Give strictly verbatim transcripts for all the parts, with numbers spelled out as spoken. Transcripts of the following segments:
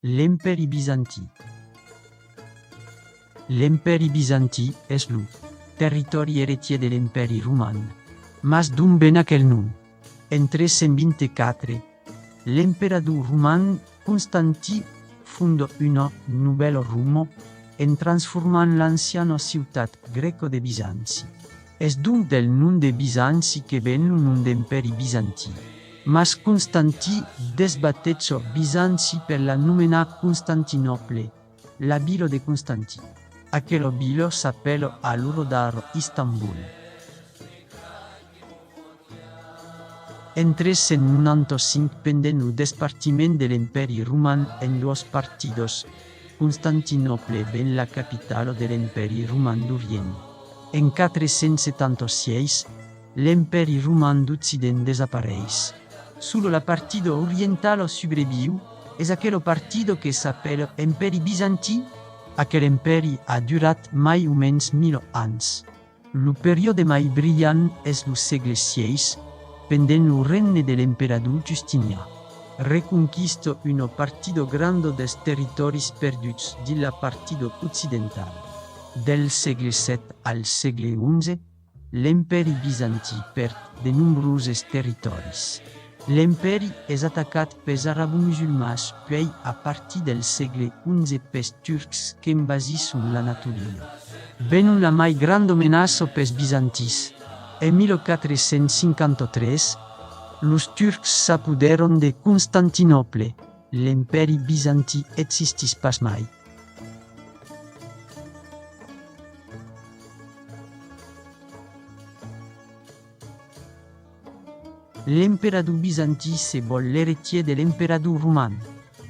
L'Empèri Bizantin. L'Empèri Bizantin es lo territòri eretièr de l'Empèri Roman. Mas d'ont ven aquel nom? En tres cents vint-e-quatre, l'emperador roman Constantin fonda una novèla Roma en transformant l'anciana ciutat grèca de Bizanci. Es donc del nom de Bizanci que ven lo nom d'Empèri Bizantin. Mas Constantin desbateja Bizanci per la nomenar Constantinòple, la vila de Constantin. Aquela vila s'apèla a l'ora d'ara Istambol. En tres cents nonanta-cinc, pendent lo despartiment de l'Empèri Roman en doas partidas, Constantinòple ven la capitala de l'Empèri Roman d'Orient. En quatre cents setanta-sièis, l'Empèri Roman d'Occident desapareis. Sola la partida orientala subreviu, es aquela partida que s'apèla Empèri Bizantin. Aquel empèri a durat mai o mens mila ans. Lo periòde mai brilhant es lo sègle sièis, pendent lo regne de l'emperador Justinian. Reconquista una partida granda dels territòris perduts dins la partida occidentala. Del sègle sèt al sègle onze, l'Empèri Bizantin pèrd de nombroses territòris. L'empèri es atacat pels arabomusulmans, puèi a partir del sègle onze pels turcs qu'envasisson l'Anatolia. Venon la mai granda menaça pels bizantins. En mil quatre cents cinquanta-tres, los turcs s'apodèran de Constantinòple. L'Empèri Bizantin existís pas mai. L'emperador bizantin se vòl l'eretièr de l'emperador roman.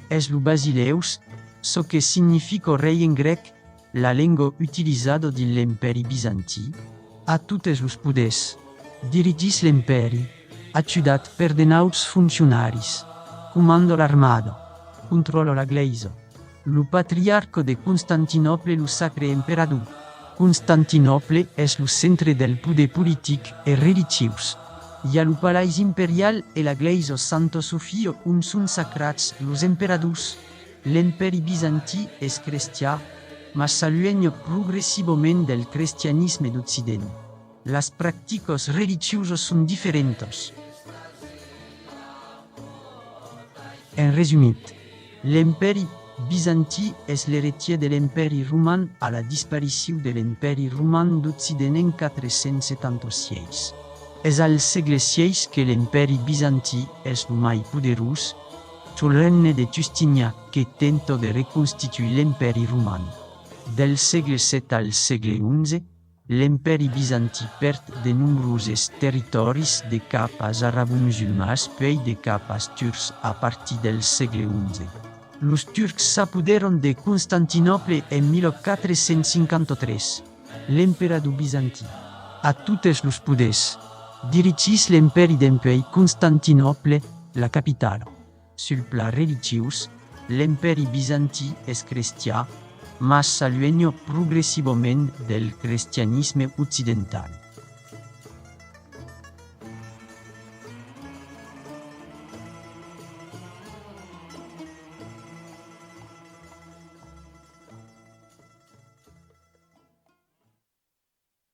Es lo Basilèus, çò que significa rei en grèc, la lenga utilizada dins l'Empèri Bizantin. A totes los poders. Dirigís l'empèri, ajudat per de nauts foncionaris. Comanda l'armada. Contròla la glèisa. Lo patriarca de Constantinòple, lo sacre emperador. Constantinòple es lo centre del poder politic e religiós. I a lo palais imperial e la glèisa Santa Sofia ont son sacrats los emperadors. L'Empèri Bizantin es crestian, mas s'aluènha progressivament del crestianisme d'Occident. Las practicas religiosas son diferentas. En resumit, l'Empèri Bizantin es l'eretièr de l'Empèri Roman a la disparicion de l'Empèri Roman d'Occident en quatre cents setanta-sièis. Es al sègle sièis que l'Empèri Bizantin es lo mai poderós, sul regne de Justinian que tenta de reconstituir l'Empèri Roman. Del sègle sèt al sègle onze, l'Empèri Bizantin pèrd de nombroses territòris de cap als arabomusulmans, puèi de cap als turcs a partir del sègle onze. Los turcs s'apodèran de Constantinòple en mil quatre cents cinquanta-tres. L'emperador bizantin, a totes los poders, dirigís l'empèri dempuèi Constantinòple, la capitala. Sul plan religiós, l'Empèri Bizantin es crestian, mas s'aluènha progressivament del crestianisme occidental.